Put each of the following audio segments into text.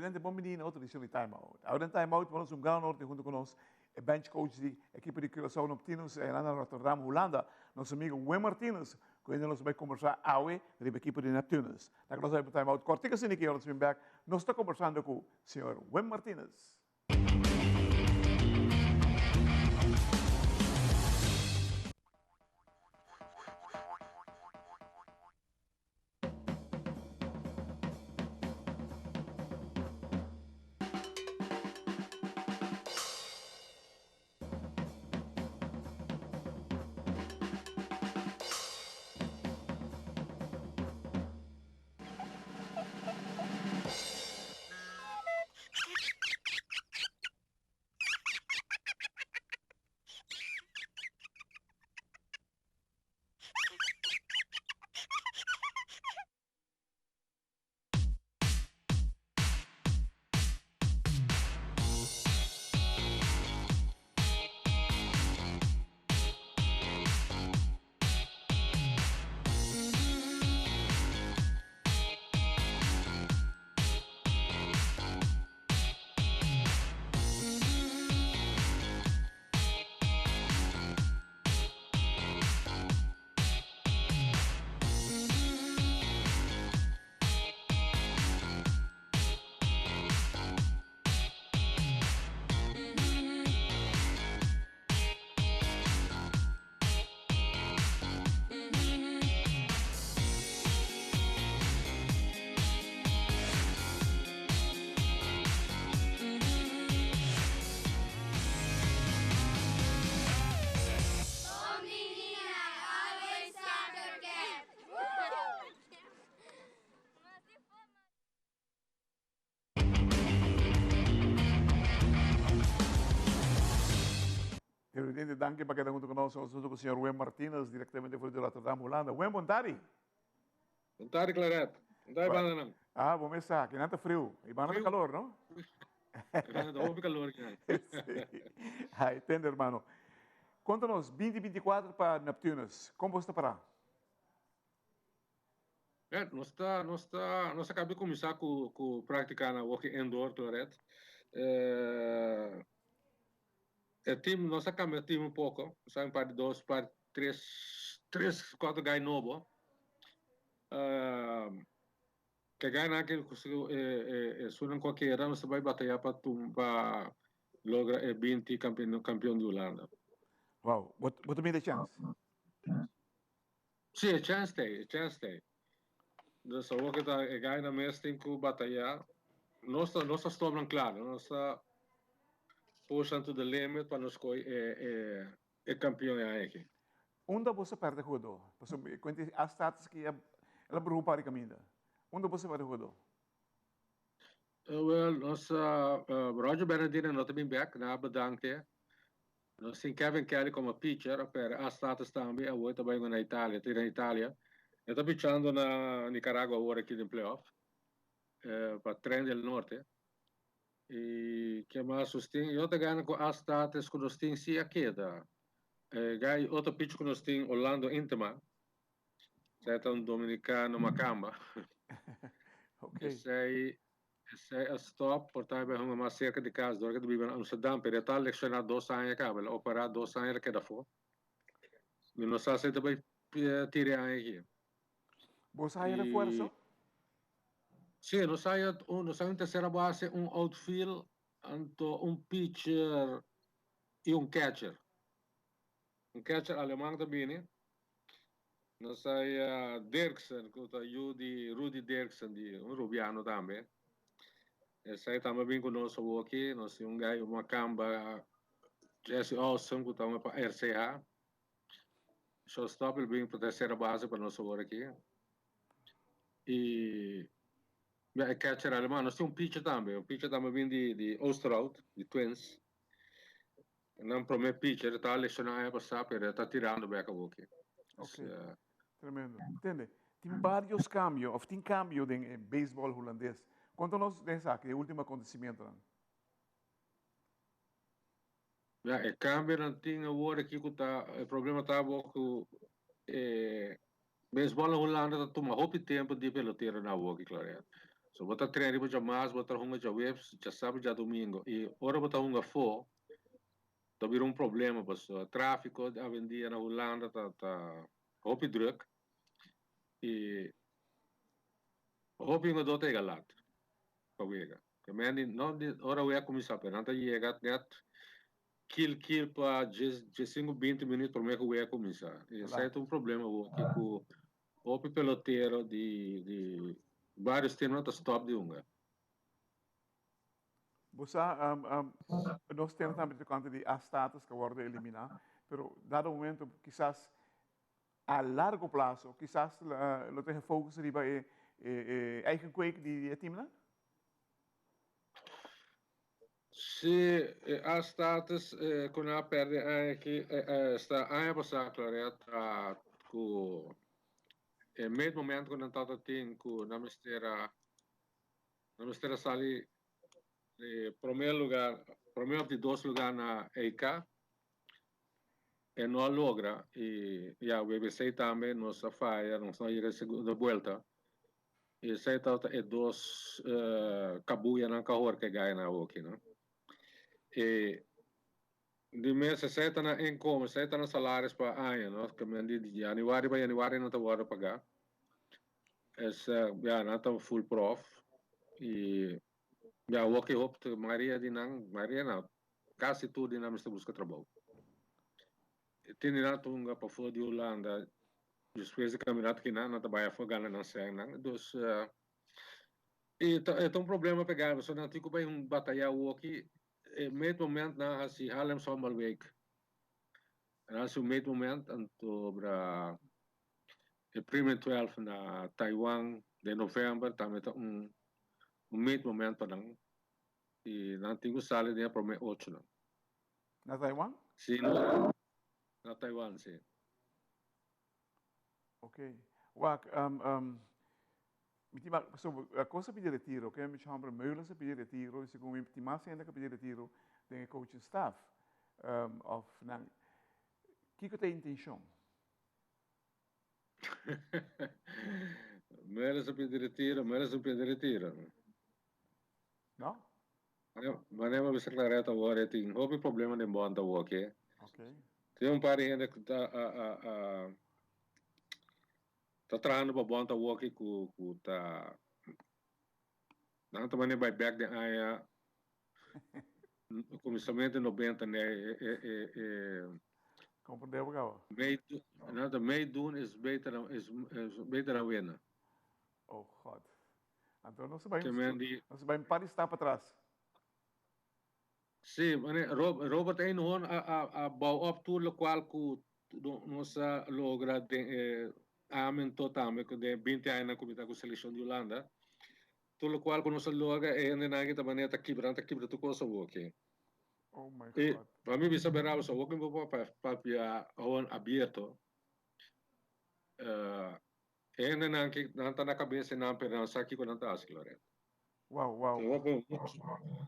Televidente bon bini na otro edicion di Time Out. Ahora den Time Out nos un gran honor tin hunto cu nos e bench coach di ekipo di Curaçao Noptinus na Rotterdam, Hulanda, nos amigo Wim Martinus, cu hende nos bay conversa awe riba ekipo di Neptunus. Na cu nos bay pa Time Out cortico asina ki ora nos bin bek, nos ta conversando cu señor Wim Martinus. Televidente, danki pa keda huntu ku nos. Nos huntu ku señor Wim Martinus, direktamente for di Rotterdam, Hulanda. Wim, bon tardi. Bon tardi, Claret. Bon tardi, bandanan. Ah, bo mes sa, kinan ta friu. I banda ta kalor, no? Banda ta hopi kalor kinan. Sí. Ai, tende, hermano. Konta nos, binti binti kuater pa Neptunus. Kon bo sta pará? Red, nos ta, nos ta, nos a caba di cuminsa cu, cu practica na hockey indoor, Claret. Eh, e team, nos a cambia team un poco. Nos a un par di dos, par tres, tres, cuatro guy nobo. Uh, ke guy nan ke eh, eh, eh, sunan cualquiera, nos ta bay batalla pa tum, pa logra e 20 campeon, campeon di Hulanda. Wow, bo, bo ta mira chance? Sí, e chèns t'ei, e chèns t'ei. Dus awor ku ta e gainan mes tin ku batayá, nos ta nos ta stòp nan kla, nos ta push nan to the limit pa nos koi e e e kampion e aña aki. Unda boso a pèrdè hugadó? Pasobra mi kuenta a status ki el a bruha un par di kaminda. Unda boso a pèrdè hugadó? Wel, nos Roger Bernadina no ta bin bèk, nan a bedank'e. Nos tin Kevin Kelly como pitcher, pero a status tambe, awor e ta bay na Italia, ta na Italia. E ta pichando na Nicaragua awor aki den playoff pa Tren del Norte. Y ke mas nos tin? Yo ta gana cu a status cu nos tin si a keda. E guy otro pitcher cu nos tin, Orlando Intema, esey ta un dominicano macamba. Esey Esei a stop por ta bai hunga mas serka di kas dor ke ta biba na Amsterdam, pero e ta lekshoná dos aña kaba, el a operá dos aña el a keda afó. Mi no sa si e ta bai tira e aña aki. Bo sa haya refuerso? Sí, nos haya un, nos haya un tercera base, un outfield, anto un pitcher i un catcher. Un catcher aleman ta bini. Nos haya Dirksen ku ta yu di Rudy Dirksen di un Rubiano tambe. Esei tambe a bin ku nos awoki. Nos tin un gai un makamba Jesse Olsen ku ta un pa RCH. Shortstop el bin pa tercera base pa nos awor aki. I ya e catcher aleman. Nos tin un pitcher tambe. Un pitcher tambe a bin di di Oosterhout, di Twins. Nan prome pitcher ta lesioná aña pasá pero e ta tirando bek awoki. Ok, tremendo. Tende, tin varios cambio of tin cambio den e baseball hulandes. Conta nos den esaki, e ultimo acontecimientonan. Ya, e cambionan tin awor aki cu ta, e problema ta awor cu e baseball na Hulanda ta tuma hopi tempo di peloteronan awoki, Claret. So bo ta train riba djamas, bo ta hunga djaweps, djasabra, djadomingo. I ora bo ta hunga afó, ta bira un problema pasobra tráfiko awendia na Hulanda ta ta hopi drùk i hopi hungadó ta yega lat pa wega. Ke men di no di ora wega kuminsá pero nan ta yega nèt kil kil pa djes djesinku binti minüt promé ku wega kuminsá. I esei ta un problema awoki ku hopi pelotero di di vários teamnan ta stòp di hunga. Bo sa, nos tema tambe tocante di A-status que wordo elimina, pero dado momento kisas a largo plazo, kisas lo tin focus riba e eigen kweek di e teamnan? Si, e A-status cu nan a perde aña aki, esta aña pasa Claret, cu e meet momento cu nan tabata tin cu nan mester a Nan mester a sali di prome lugar, prome of di dos lugar na EK. E no a logra y ya WBC tambe nos a faya, nos no a yega e segundo buelta. Y esey tabata e dos cabuyanan cu a horca e gainan awoki, no. Y di mes esey ta nan inkomen, esey ta nan salaris pa aña, no. Ke men di januari pa januari nan ta wordo paga. Es ya nan ta full prof y ya awor ki hopi ta mayoria di nan mayoria no casi tur di nan mester busca trabou. Tin di nan ta hunga pafó di Hulanda despues di campeonato kinan nan ta bay afó gana nan sènnan dus e ta e ta un problema pa e gana pasobra nan tin ku bay un bataya awor ki e met moment nan hasi Haarlem Sommerweek nan hasi un met moment anto bra E prime 12 na Taiwan den november tambe ta un un meet moment pa nan y nan tin cu sali den e prome ochonan. Na Taiwan? Si no, na Taiwan si. Ok. Wak, um, um, mi tin mak, so, a cosa pidi retiro, ke mi hombre Meulens a pidi retiro, y segun mi tin mas hende cu a pidi retiro den e coaching staff, um, of nan, kico ta e intencion? Meles a pidi retiro, Meles no pidi retiro. No? Wanneer mi bisa Claretta awor e tin hopi problema den bond awor ke. Okay. Tin un par di hende ku ta a a a ta trahando pa bond awor ke ku ku ta nan ta mane bai bek den aña Kuminsamentu nobenta ne e e e. Comprende bo caba? Meedoen, no, meedoen is beter dan is is beter dan winnen. Oh God. Anto nos a bai nos a bai un par di stap atras. Sí, mane Robert Eenhoorn a a a bou op tur lokual ku nos a logra den e amen tot tambe ku den binti añanan ku mi ta ku selekshon di Hulanda. Tur lokual ku nos a logra e hendenan aki ta manera ta kibra, nan ta kibra tur kos awoki. Oh my I God. pa mi bisa berdad pasobra awoki mi por papia awor abierto. E hendenan aki nan ta na kabesa di nan pero nan sa kiko nan ta hasi Loreto. Wow, wow. Tin hopi mucho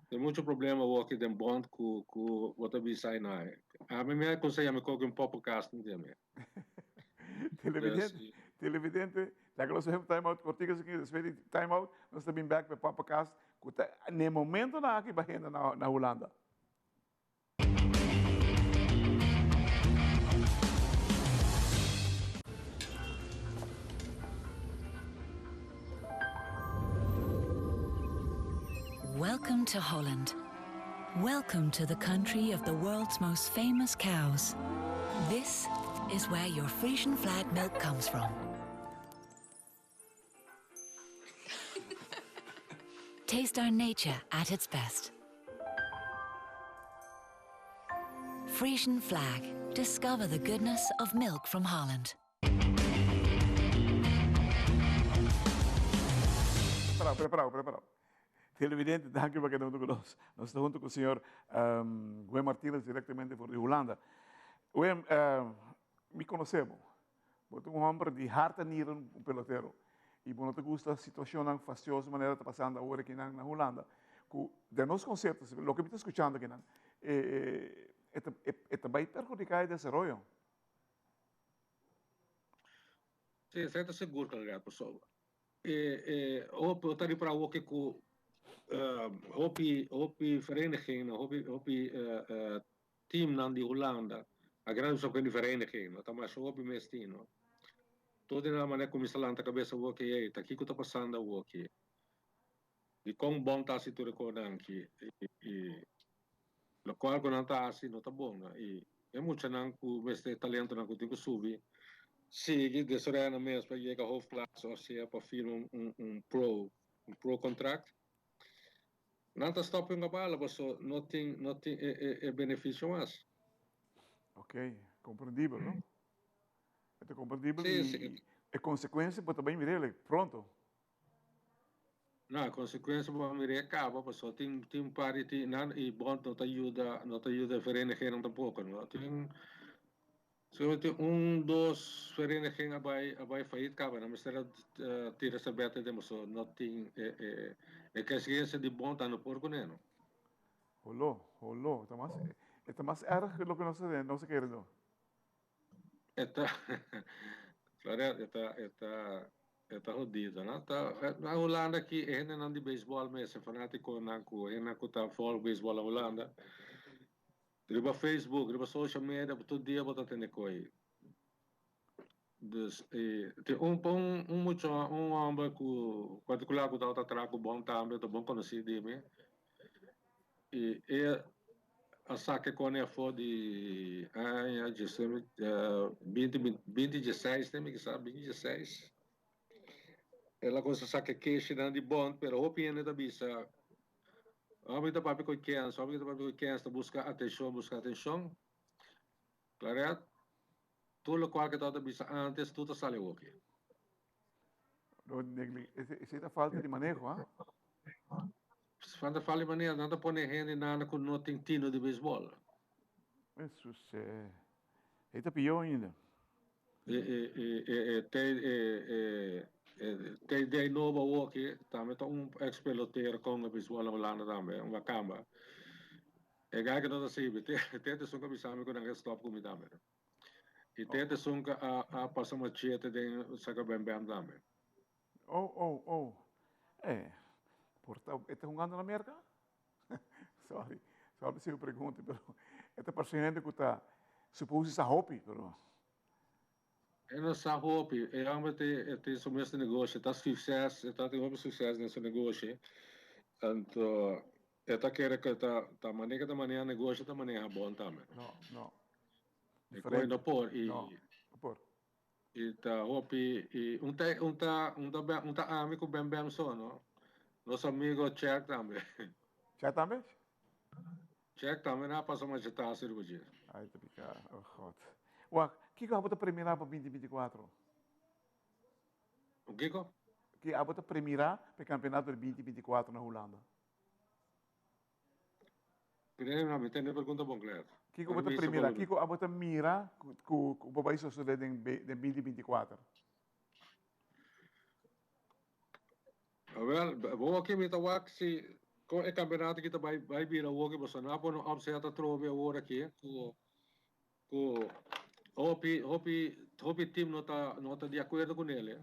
tin mucho problema awoki den bond ku ku bo ta bisa ainai. Ami mi a konseha mi koki un popocast ntende. Televidente, televidente, laga nos hef time out kortico así, despues di time out nos ta bin back pa e podcast ku ta na e momentonan aki bajendo na na Hulanda. Welcome to Holland. Welcome to the country of the world's most famous cows. This is where your Frisian flag milk comes from. Taste our nature at its best. Frisian flag. Discover the goodness of milk from Holland. Preparado, preparado, preparado. Televidente, danki pa keda hunto ku nos. Nos ta hunto ku señor um, Gwen Martinez directamente for di Hulanda. Gwen, um, mi konosé bo. Bo ta un homber di hart en nieren, un pelotero. Y bo no ta gusta situacionnan fastioso manera ta pasando awor akinan na Hulanda. Ku den nos concepto, loke mi ta skuchando akinan, e, e, e, e ta bai perhudiká e desaroyo. Sí, esei ta sigur, Claudette, pasobra. E e hopi ta ripará awoke ku hopi hopi verenigingnan, hopi hopi teamnan di Hulanda a gran usa ku di vereniging no ta masha hopi mes tin no. Tur di nan manera kuminsá lanta kabes awoke ey ta kiko ta pasando awoke dikon bon ta hasi tur e konan aki i lokual ku nan ta hasi no ta bon no i e muchanan ku mester e talentonan ku tin ku subi sigui desaroyá nan mes pa yega hoofdklasse of sea pa firma un un pro un pro contract. Nan ta stop hunga bala paso no tin no tin e e e beneficio mas. Ok, comprendibel no? E ta comprendibel sí, y sí. E consecuencia bo ta bay mirele pronto. No, e consecuencia bo mir'é caba paso tin tin par di tin nan y bond no ta yuda no ta yuda e verenigingnan tampoco no. Tin Solamente un, dos vereniging a bai a bai failliet caba, nan mester a tira serbete den pasobra no tin e e e exigencia di bond nan no por cune no. Holo, holo, ta mas e ta mas erg cu loke nos a nos a kere no. E ta Florent e ta e ta e ta hodido no ta na Hulanda aki e hendenan di beisbol mes e fanaticonan cu hendenan cu ta volg beisbol na Hulanda Riba Facebook, riba social media tur dia bo ta tende koe. Dus e tin un un un mucha un homber ku partikular ku tabata traha ku bon tambe ta bon konosí di mi i e a saka e kone afó di aña binti binti dieseis mi kisa binti dieseis el a kuminsá saka e keshinan di bond pero hopi hende ta bisa Hopi ta papia ku kens, hopi ta papia ku kens ta buska atenshon, buska atenshon. Claret, tur lokual ke tabata bisa antes, tur ta sali awoki. No negli, esei ta falta di maneho, ha? Falta falta di maneho, nan ta pone hende nana ku no tin tino di beisbòl. Esus, e ta pió ainda. E e e e e te e e e te idea nobo awoki tambe ta un ex pelotero con a beisbol na Hulanda tambe, un Wakamba. E guy ke no ta sirbi, te te esun ke a bisa mi ku nan ke stop ku mi tambe. I te esun ke a a pasa machete den saka bem bem tambe. Oh oh oh eh por ta e ta hungando na Merca? Sorry, sorry si mi pregunta, pero e ta parse hende ku ta suppose sa hopi, pero. E no sa hopi, e homber tin e tin su mes negoshi, e ta succes, e ta tin hopi succes den su negoshi, anto e ta kere ku e ta ta manera ku e ta maneha negoshi e ta maneha bon tambe. No, no. E koe no por i. No, no por. I ta hopi i un ta un ta un ta un ta ami ku Bem Bem so no. Nos amigo Check tambe. Check tambe? Check tambe na pasa machetazo riba dje. Ai ta pica, oh God. Wak, kiko abo ta premira pa binti binti kuatro? Kiko? Ki abo ta premira pa e campeonato di binti binti kuatro na Hulanda? Primero, mi tende pregunta bon claro. Kiko bo ta primira, kiko abo ta mira ku ku bo bai sosode den den binti binti kuater? Awel, bo aki mi ta wak si kon e kampeonato aki ta bai bai bira awoki pasobra nan a pone un opzet atrobe awor aki ku ku hopi hopi hopi team no ta no ta di akuerdo ku nel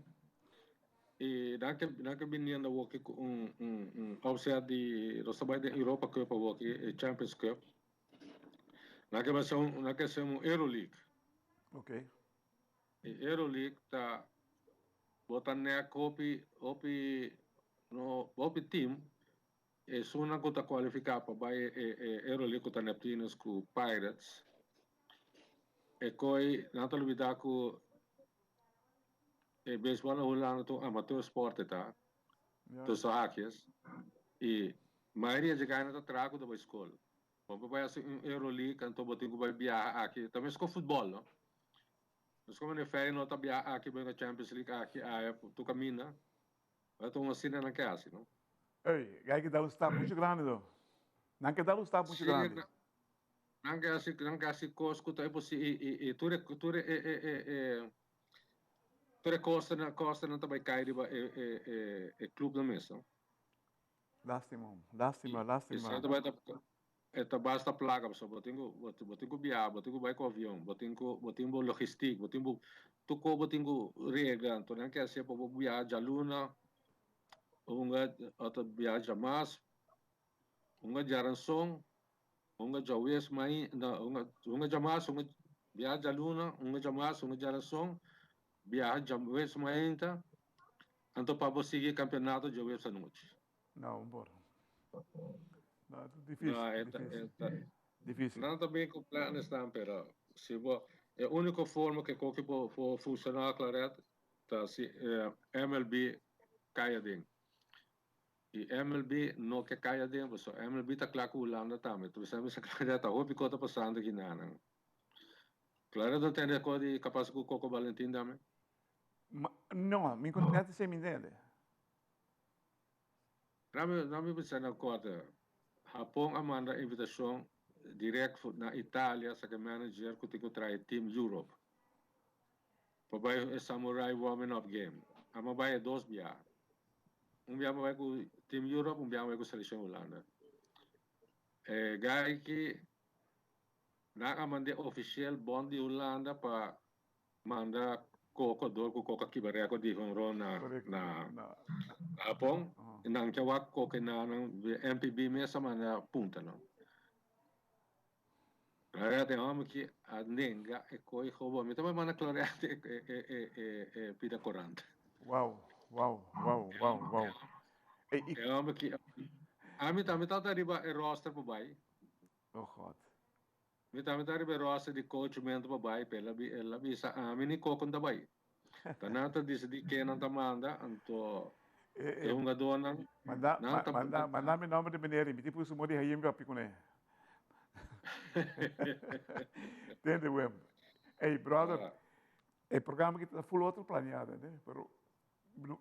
i nan ke nan ke biniendo awoki ku un un un opzet di nos ta bai den Europa Cup awoki e Champions Cup nan ke bai un nan ke hasi un Euroleague. Okay. E Euroleague ta bo ta nek hopi hopi no hopi team Esunnan ku ta kualifiká pa bai e Euroleague ku ta Neptunus ku Pirates. E koi nan ta lubidá ku e beisbòl na Hulanda ta un amateur sport e ta, tussen haakjes, i mayoria dje gainan ta traha ku ta bai skol. Bo por bai hasi un Euroleague anto bo tin ku bai biaha aki, ta meskos futbòl no. Meskos manera Feyenoord ta biaha aki bai na Champions League aki aya tur kaminda. Bo ta un asina nan ke hasi no. Ey, hay ke dal un stap mucho grandi do. Nan ke dal un stap mucho grandi. Nan ke hasi, nan ke hasi kos ku ta imposi i i i tur e tur e e e e tur e kostenan kostenan ta bai kai riba e e e e klupnan mes no. Lastima, lastima, lastima. Esei ta bai ta E ta basta plaka pasobra bo tin ku bo tin ku biaha, bo tin ku bai ku avion, bo tin ku bo tin bo logistik, bo tin bo tur kos bo tin ku regla. Anto nan ke hasié pa bo biaha djaluna. Hunga otro biaha djamas, hunga djaranson, hunga djawes mai, no, hunga, hunga djamas, hunga biaha djaluna, hunga djamas, hunga djaranson, biaha djawes mainta, anto pa bo sigui campeonato djawes anochi. No, un por. No, difícil. No, e ta, difícil. e ta, Difícil. Nan ta bin cu planes nan, pero si bo, e unico forma cu coki por, por funciona, Claret, ta si MLB cay aden. Y MLB no ke cay aden, pasobra MLB ta cla cu Hulanda tambe. Tu bisa mester Claret ta hopi cos ta pasando aki nan. Claret no tende acord di capaz cu Coco Valentin tambe? Ma, no, mi con net esey mi ntende. Nan mi bisa na corte, Japon a manda invitacion direct na Italia, sa ke manager cu tin cu trae Team Europe pa bai e Samurai Warming Up Game. Amo bai e dos bia. Un bia bai cu Team Europe, un bia bai cu Seleccion Hulanda. E guy ki nan a manda official bond di Hulanda pa manda Coco door cu Coco a kiba record di honron na na Japon. Nan ke wak Coco na nan NPB mes a manda punta nan. Claret e homber ki a nenga e koe hobo. Mi ta bai manda Claret e e e e e pida korant. Wow, wow, wow, wow, wow. E, e homber ki ami tambe tabata riba e roster pa bai. Oh God. Mi tambe ta riba e roster di coachmento pa bai, pero el a bisa ami ni Coco no ta bai. Ta nan ta disidí ken nan ta manda, anto e hungadónan Manda, nan ta manda, manda mi nomber di meneer y mi tin puso modi Hayim gapi kuné. Tende Wim. Ey brother, e programa aki ta full otro planeado, ente? Pero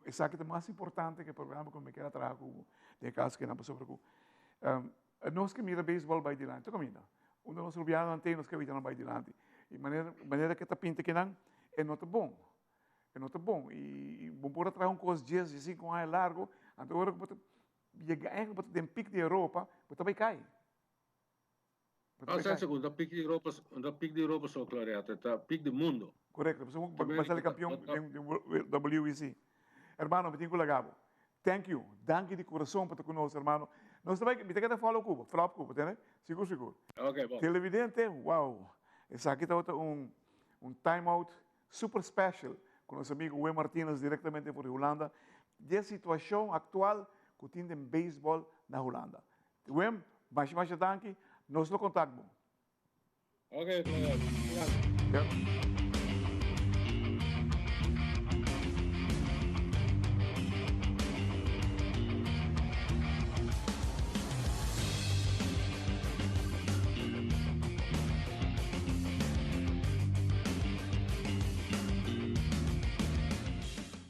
esaki ta mas importante ke programa ku mi kier a traha ku bo den e kaso ke nan pasobra ku nos ke mira beisbòl bai dilanti tur kaminda. Unda nos rubianonan tin nos ke wita nan bai dilanti. I manera manera ke ta pinta kinan e no ta bon. E no ta bon i bo por a traha un kos dies, diesinku aña largo anto ora ku bo ta yega ègel bo ta den pik di Europa bo ta bai kai. Bo ta Ah, bai sense kai. ku ta pik di Europa, ta pik di Europa so Claret, ta pik di mundo. Korekto, pasobra bo a sali kampion den WBC. Hermano, mi tin ku laga bo. Thank you, danki di kurason pa ta ku nos, hermano. Nos ta bai, mi ta keda follow ku bo, follow up ku bo, tende? Sigur, sigur. Ok, bon. Televidente, wow! Esaki tabata un un time out super special ku nos amigo Wim Martinus direktamente for di Hulanda di e situashon aktual ku tin den beisbòl na Hulanda. Wim, masha masha danki, nos lo kontak bo. Ok, Claudio. Ja.